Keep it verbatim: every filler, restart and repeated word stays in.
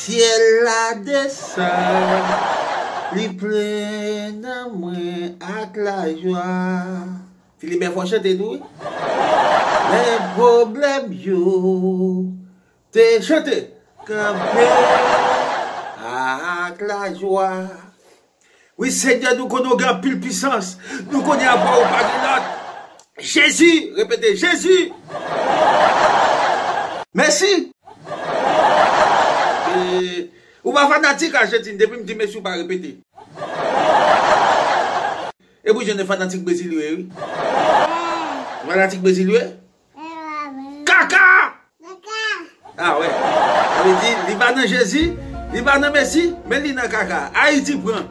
Syèl la desann, li plen nan mwen ak lajwa. Filibè fò chante tou, wi. Lè pwoblèm yo te chante, kanpe ak lajwa. Wi, Senyè, nou konnen w gen anpil pisans. Nou konnen apa w pa gen lòt. Jezi! Repete, Jezi! Mèsi! E, ou pa fanatik Ajantin, depi m di mèsi, ou pa repete. E pou jwenn fanatik Brezil yo ye, wi. Fanatik Brezil yo ye? Kaka! Ah, wè. Sa vle di, li pa nan Jezi, li pa nan Mesi, men li nan kaka. Ayiti pran.